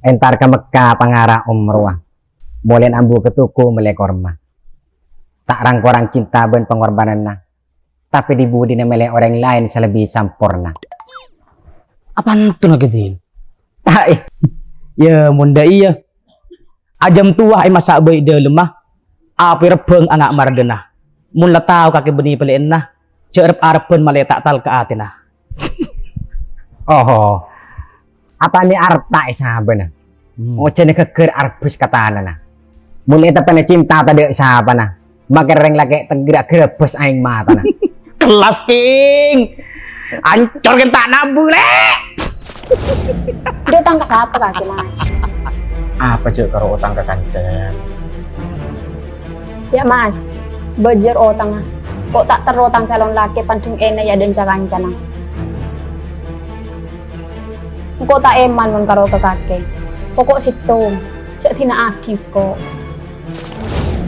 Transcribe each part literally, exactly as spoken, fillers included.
Entar ka Mekka pangara umroa. Molèna ambu ka toko mellè korma. Ta' rang-korang cinta bân pangorbananna. Tapè dhi-budhina mellè orèng laèn sè lebbi samporna. Apantona, Ghi Din? Ta' è. Yâ, mon dâ' iyâ. Ajâm towa è masa bâi dâlemma, apè rebbhâng anga' mardhâna. Mon la tao kakè bânnè pèlèyanna, jhâ' rep-arebbhân malè ta' tal ka atèna. Oh, apana arta è sabâna? Hmm. Ojhâna ghâgghâr arbus ka tanana. Mon è teppa'na cinta tadâ' sapana, makè rèng lakè' tegghâr aghârâbâs aèng matana. Kellas, King. Ancor kan ta' nabu, Lè'. Dâ' otang ka sapa kakè, Mas? Apa jhâ' karo otang ka kancana? Yâ, Mas, bâjâr otangnga. Ko' ta' terro tang calon lakè pandheng ènè yâ dâ' ca-kancana. Engko' ta' èman mon karo ka kakè. Poko' sèttong, jhâ' dina'aghi engko'.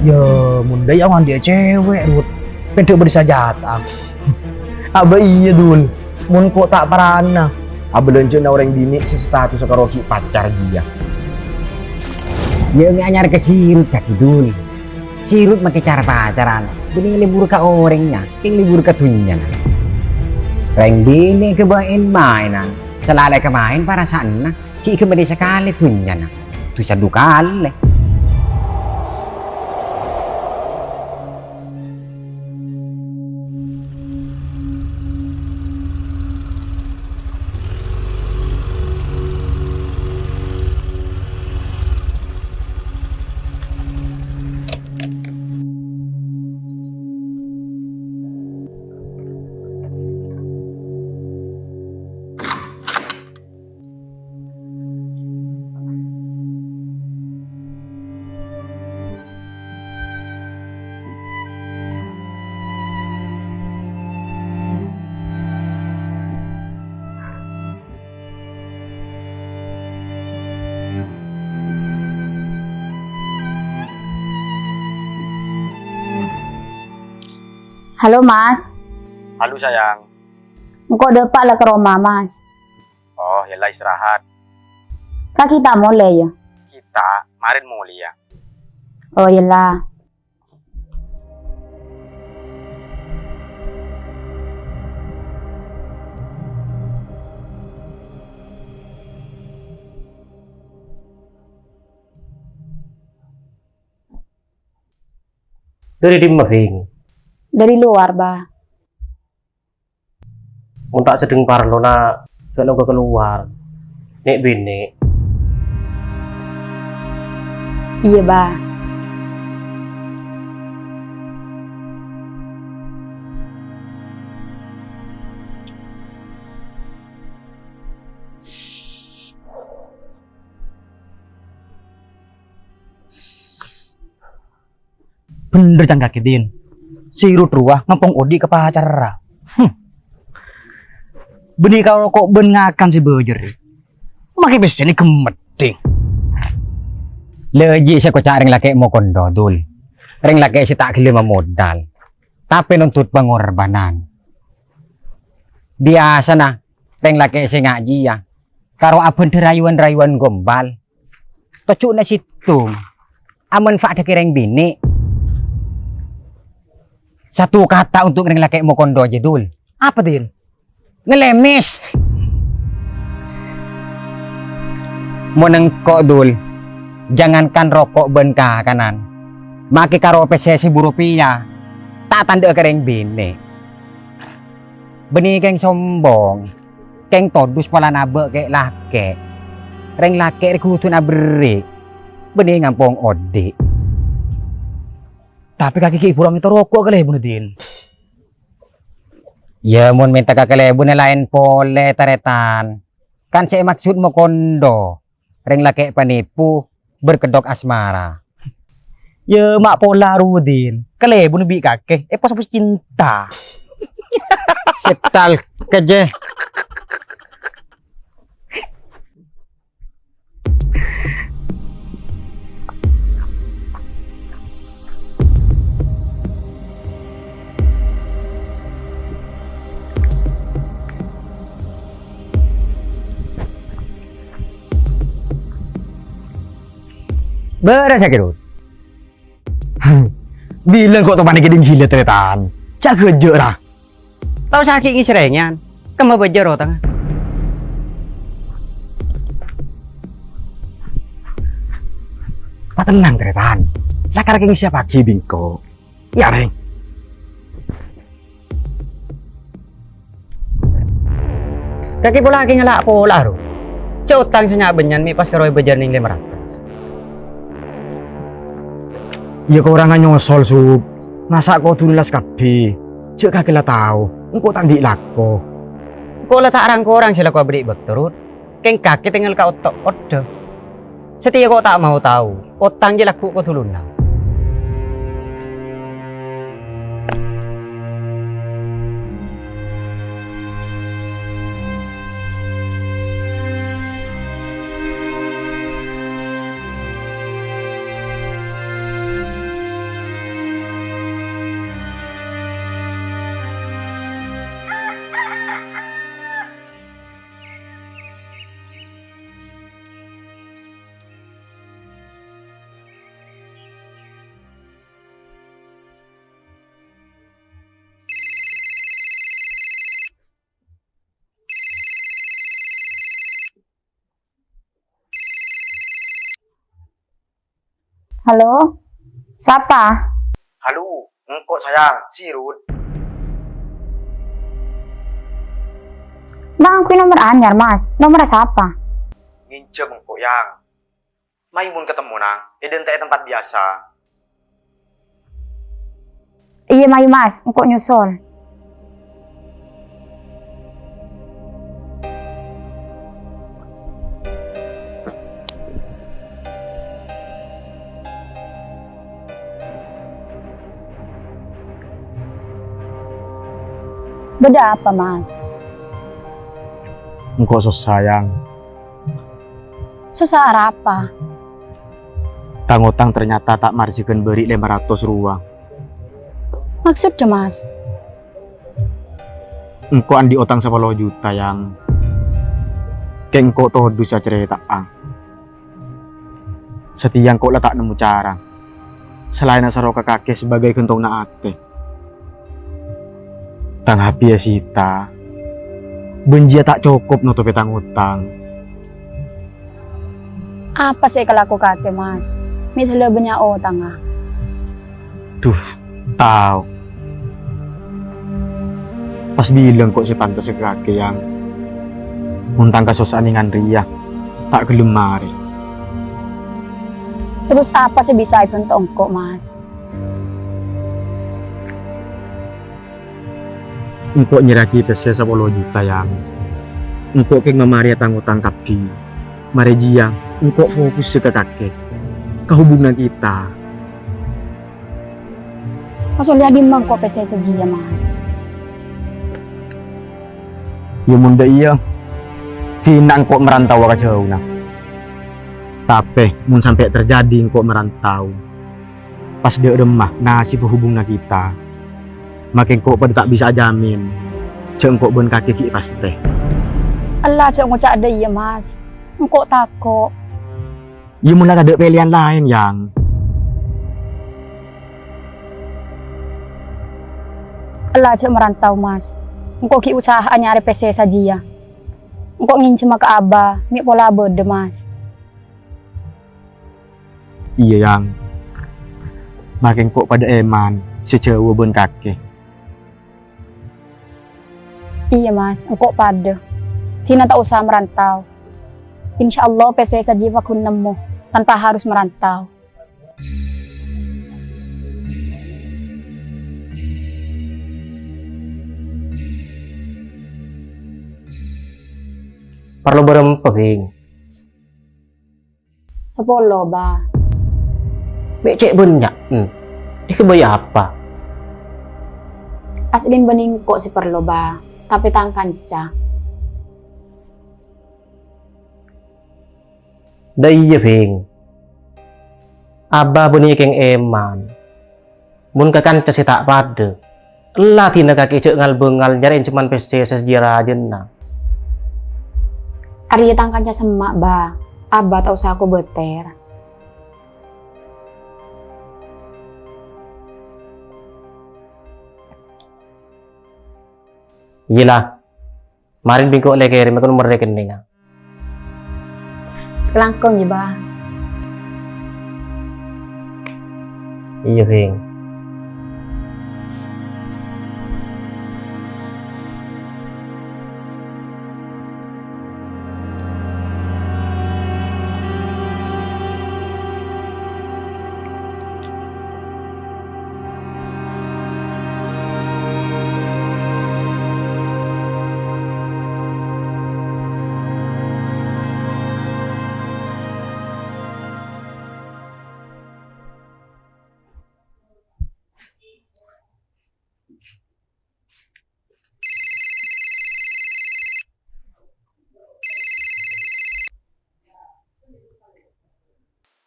Yâ, mon dâ' iyâ andi' cèwèk, Rut. Pèndhâ bâdâ sajâta. Abâ iyâ, Dul. Mon ko' ta' parana. Abâlânjhâna orèng binè' sè statussa karo ghi' pacar jiyâ. Yâ, mè' anyar ka Sirut kakè, Dul. Sirut makè car-pacaran. Bânnè lebur ka orèngnga, kèng lebur ka dhunnyana. Rèng binè' ghâbây maènan. Salalè ka maèn parasaanna, ghi' ghâbây sakalè dhunnyana. Dhusa du kalè. Halo, Mas. Halo, sayang. Engko' dâpa' la ka roma, Mas. Oh, yella istirahat. Ka kita molè, yâ? Kita marèn molèya. Oh, yella. Dâri dimma, Bhing? Dâri lowar, Bah. Mon ta' sedheng parlona, jhâ' longghâ kalowar. Nè'-binè'. Iyâ, Bah. Bhender can kakè, Din. Sirut rowa ngampong odi' ka pacarra. Hmm. Bânnè karo roko' bân ngakan sè bâjâr. Makè pèssèna ghemmeddhing. Lè' jhi' sè koca' rèng lakè' mokondo, Dul. Rèng lakè' sè ta' ghellâ' mamodal, tapè nontot pangorbanan. Biyasana rèng lakè' sè ngajiyâ karo abhândhâr rayuan-rayuan gombal. Tojjhuna sèttong, amanfa'addhâghi rèng binè'. Satu kata untuk rèng lakè' mokondo jâ, Dul. Apa, Din? Ngellemes. Mon engko', Dul, jangankan roko' bân kakanan, makè karo pèssè saèbu ropèya, ta' atandhâ'â ka rèng binè'. Bânnè kèng sombong, kèng todus polana abâ' kè'-lakè'. Rèng lakè' rè kodhuna aberri', bânnè ngampong odi'. Tapè kakè ghi' buru mènta roko' ka kalèbunna, Din. Yâ, mon mènta ka kalèbunna laèn polè, tarètan. Kan sè èmaksod mokondo, rèng lakè' panèpo, berkedok asmara. Yâ, ma' pola rowa, Din. Kalèbunna bi' kakè, èpos-pos cinta. Setal kejeh. Bârâs sakè'na. Bilâ engko' topan èkèdhing ghilâ tarètan. Jhâ' ghâjâ', ra. Tao sakè' ngèsrèngan. Kemma bâjâr otangnga. Patennang, tarètan. La karè kèng siap paghi bingko. Iyâ, Rèng. Kakè pola akè ngala' pola, ro. Jhâ' otang sè nya'-bânnya'an mè' pas karo èbâjâr nèng lèma ratos. Iyâ, korang nyosol, Sub. Masa' kodhu lulus kabbhi? Jhâ' kakè la tao, engko' ta' andi' lako. Engko' la ta' rang-korang sè lako aberri' bâkto, Rut. Kèng kakè tèngal ka oto' oddhâ. Satèya ko' ta' mau tao, otang jiyâ lagghu' kodhu luna. Halo? Sapa? Halo, engko' sayang, si Rut. Bang, ngangghuy nomer anyar, Mas. Nomerra sapa? Nginjhâm engko', Yang. Mayu mon katemmo, Nang, è dânte'na tempat biyasa. Iyâ, mayu, Mas, engko' nyosol. Bâdâ apa, Mas? Engko' sossa, Yang. Sossa arapa? Tang-otang ternyata ta' marjhâghân bâri' lèma ratos rowa. Maksoddhâ, Mas? Engko' andi' otang sapolo juta, Yang. Kèng engko' todus acarèta'a. Satèya engko' la ta' nemmo cara salaènna saro ka kakè sabâgâi ghântongnga atè. Tang hapè èsita, bân jiyâ ta' cokop notobhi tang-otang. Apa sè èkalako kakè, Mas? Mè' dâlâ bânnya' otangnga. Duh, tao. Pas bilâ engko' sè pantes ka kakè, Yang. Mon tang kasossa'an è ngan rèya, ta' ghellem marè. Terros apa sè bisa èbhânto engko', Mas? Engko' nyerraghi pèssè sapolo juta, Yang. Engko' kèng mamarèya tang-otang kabbhi. Marè jiyâ, engko' fokus ka kakè, ka hubungan kita. Pas ollè è dimma engko' pèssè sajiyâ, Mas? Yâ, mon dâ' iyâ, dinah engko' marantaowa ka jhâuna. Tapè, mon sampè' terjadi engko' marantau, pas dâ' remma nasibbhâ hubunganna kita, makè engko' padâ ta' bisa ajhâmin jhâ' engko' bân kakè ghi' pastè. Ella, jhâ' ngoca' dâ' iyâ, Mas. Engko' tako'. Iyâ, mon la tadâ' pèlèyan laèn, Yang. Ella, jhâ' marantau, Mas. Engko' ghi' usaha anyarè pèssè sajiyâ. Engko' ngènjhâmma ka Aba, mè' pola bâdâ, Mas. Iyâ, Yang. Makè engko' padâ èman sè jhâuwâ bân kakè. Iyâ, Mas, engko' padâ. Dinah ta' osa marantau. Insyaallah, pèssè sajiyâ pagghun nemmo tanpa harus marantau. Parlo bârâmpa, Bhing? Sapolo, Ba. Mè' cè' bânnya'en. Hmm. Èkabâjâ apa? Asli bânnè engko' sè parlo, Ba, tapè tang kanca. Dâ' iyâ, Bhing. Aba bânnè kèng èman. Mon ka kanca sè ta' padâ, ella dinah kakè jhâ' ngal-bângal nyarè ènjhâman pèssè sajiyâ rajâna. Arèya tang kanca semma', Ba. Aba ta' osa kobâtèr. Iyâ la, marèn bi' engko' la èkèrèm ka nomerra rèkènèngnga. Sakalangkong, yâ, Bâ. Iyâ, Kèng.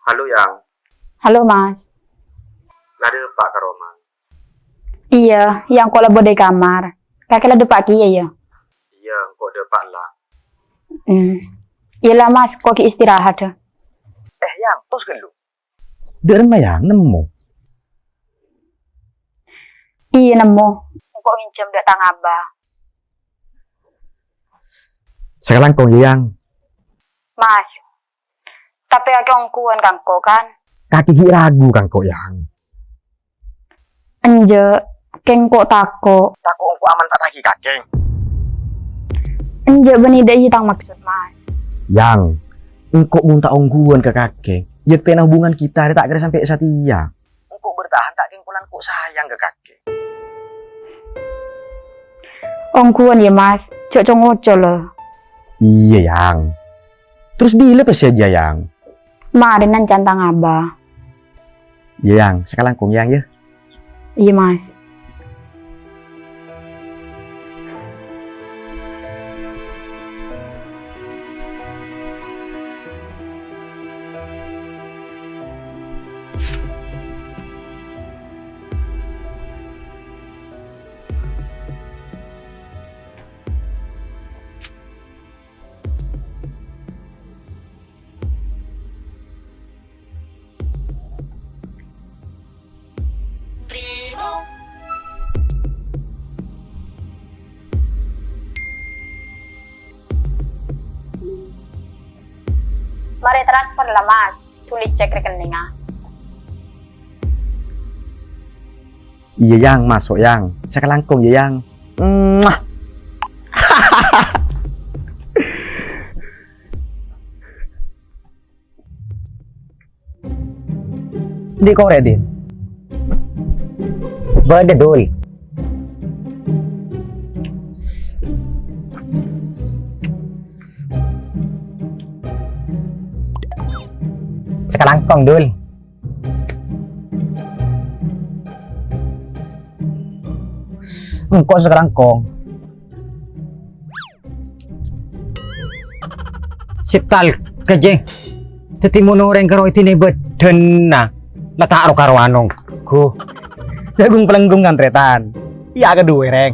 Halo, Yang. Halo, Mas. La dâpa' ka roma? Iyâ, Yang engko' la bâdâ è kamar. Kakè la dâpa' kèya, yâ? Iyâ, engko' dâpa' la. Hmm. Iyâ la, Mas, engko' ghi' istirahat, yâ. Eh, Yang, tos ghâllu. Dâ'remma, Yang, nemmo? Iyâ, nemmo. Engko' ngènjhâm dâ' tang abah. Sakalangkong, yâ, Yang. Mas, tapè kakè ongghuwân ka engko', kan? Kakè ghi' ragu ka engko', Yang. Enjâ', Kèng engko' tako'. Tako' engko' aman ta' tagi kakè? Enjâ', bânnè dâ' iyâ tang maksod, Mas. Yang, engko' mon ta' ongghuwân ka kakè, yâ, tettèna hubungan kita rè ta' kèra sampè' satèya. Engko' bertahan ta' kèng polana engko' sayang ka kakè. Ongghuwân, yâ, Mas. Jhâ' co-ngoco, la. Iyâ, Yang. Terros bilâ pèssè jârèya, Yang? Marèna can tang abah. Iyâ, Yang. Sakalangkong, Yang, yâ. Iyâ, Mas. Marè transfer la, Mas. Dhuli cek rèkènèngnga. Iyâ, Yang, maso', Yang. Sakalangkong, yâ, Yang. Mwah. Dhi' korè, Din? Bâdâ, Dul. Sakalangkong, Dul. Engko' sakalangkong. Sèktal kejjheng. Dhâddhi mon orèng karo èdinè bâdânna la ta' ro-karowan ongghu. Jhâghung-palengghung ngantrètan. Iyâ, kadhuwâ, rèng.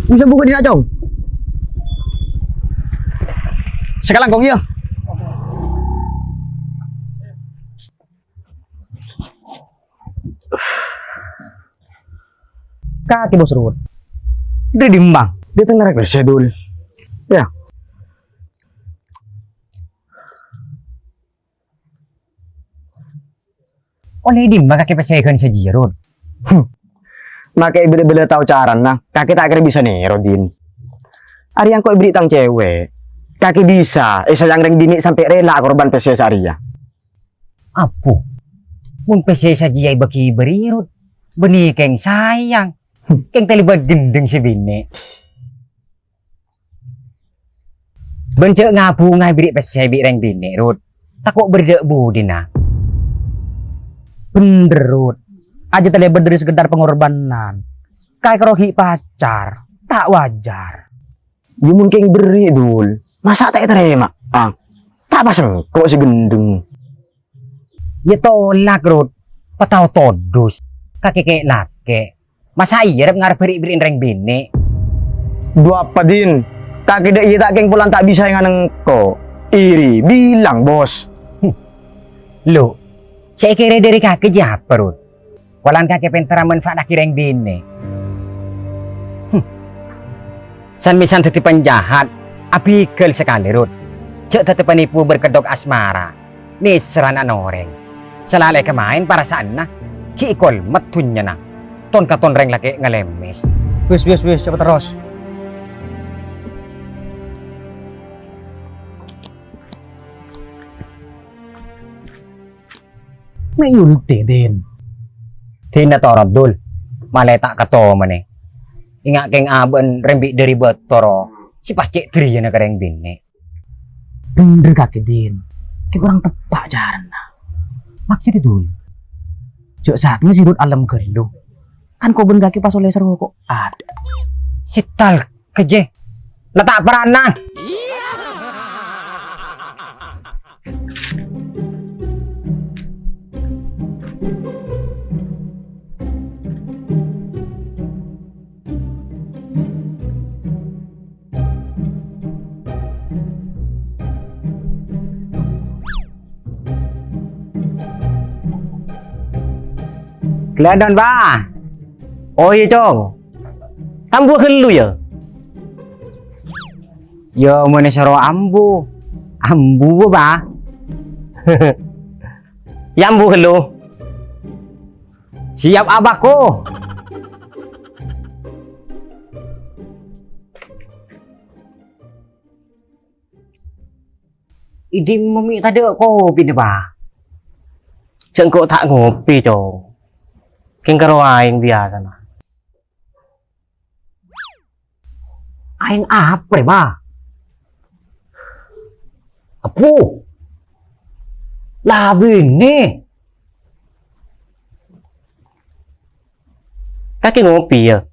Bisa buka dina, Cong? Sakalangkong, iyâ. Kakè, Bos Rut. Dâri dimma? Dâri tengnga'an pèssè, Dul. Yâ. Ollè dimma kakè pèssè ghân sajiyâ, Rut? Hmm. Makè bhâlâ-bhâlâ tao carana, kakè ta' kèra bisa nèro, Din. Arèya engko' èberri' tang cèwèk. Kakè bisa èsayang rèng binè' sampè' rèla akorban pèssè saarèya. Apo? Mon pèssè sajiyâ èbâghi bâri', Rut, bânnè kèng sayang. Kèng talèbât ghândhâng sè binè'. Bân jhâ' ngabunga èberri' pèssè bi' rèng binè', Rut. Tako' bâdâ budina. Bhendher, Rut. Ajâ talèbât dâri sekedar pengorbanan. Kakè rogi pacar. Ta' wajar. Yâ, mon kèng berri', Dul. Masa' ta' ètarèma? Ah, ta' pas engko' sè ghândhâng. Yâ tolak, Rut. Patao todus. Kakè kè-, lakè'. Masa' iyâ rep-ngarep bâri'-bâri'in rèng binè'? Dhu apa, Din? Kakè dâ' iyâ ta' kèng polana ta' bisa ènganè engko'. Iri bilang, Bos. Lo, sè èkèrè dâri kakè jâ apa, Rut? Polana kakè pènterra manfaataghi rèng binè'. Hmm. San-mèsan dhâddhi panjahat, abhigâl sakalè, Rut. Jhâ' dhâddhi panèpo berkedok asmara. Nèserran ana orèng. Salalè kamaèn parasaanna, ghi' èkolmet dhunnyana. Ton-katon rèng lakè' ngalèmès. Wis, wis, wis, sapa terros? Mè' Yulti, Din. Dina torot, Dul. Malè ta' katomanè. Enga' kèng abâ'na rembi' dâri bâtoro, sè pas cè' dâriyâna ka rèng binè'. Bhender kakè, Din. Kèng korang teppa' carana. Maksodda, Dul? Jhâ' satèya sirut alem ghâllu. Kan kobân kakè pas ollè sèroko. Adâ'. Sital. Kejje, la ta' parana. Ghellâ' dhân, Bâ. Oh, iyâ, Cong. Ambu ghâllu, yâ? Yâ, mon èsoro ambu. Ambu, Bâ. Yâ, ambu ghâllu. Siap, Abah, ko. È dimma mè' tadâ' kopina, Bâ? Jhâ' engko' ta' ngopi, Cong. Kèng karo aèng biyasana. Aèng apa, Bâ? Apo? La binè. Kakè ngopi, yâ?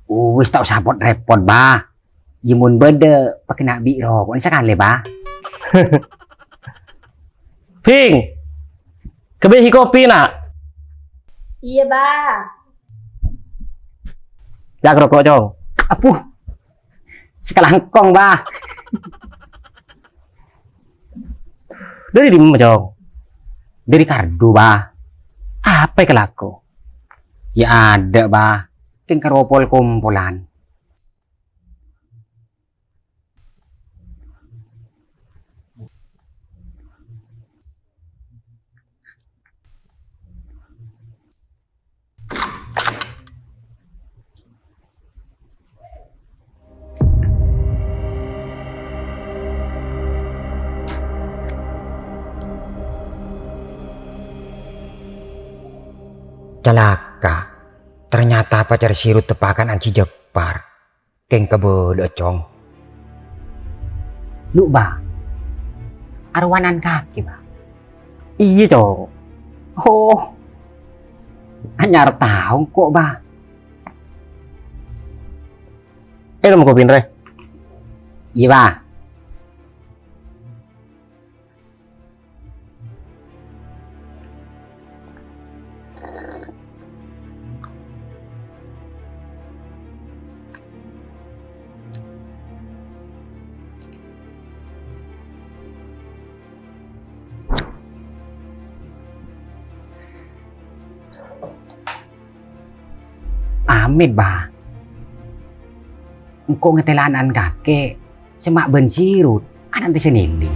Uwis, ta' osa pot-rèpot, Bâ. Yâ, mon bâdâ, pakèna bi' roko'na sakalè, Bâ. Bhing! Ghâbây kopi, na'. Iyâ, Bâ. Yâ, roko', Cong. Apo? Sakalangkong, Bâ. Dâri dimma, Cong? Dâri kardhu, Bâ. Apa èkalako? Yâ, adâ', Bâ. Kèng karo pol-kompolan. Calaka', ternyata pacar Sirut teppakan Anji Jepar. Kèng kabâlâ'â, Cong. Lu, Bâ. Arowanan kakè, Bâ. Iyâ, Cong. Oh. Anyar taon ko', Bâ. Ènom kopi, Rè. Iyâ, Bâ. Amit, Bâ. Engko' ngatèla' ana'na kakè, sè ma' bân Sirut, ana' tè sè nèlè.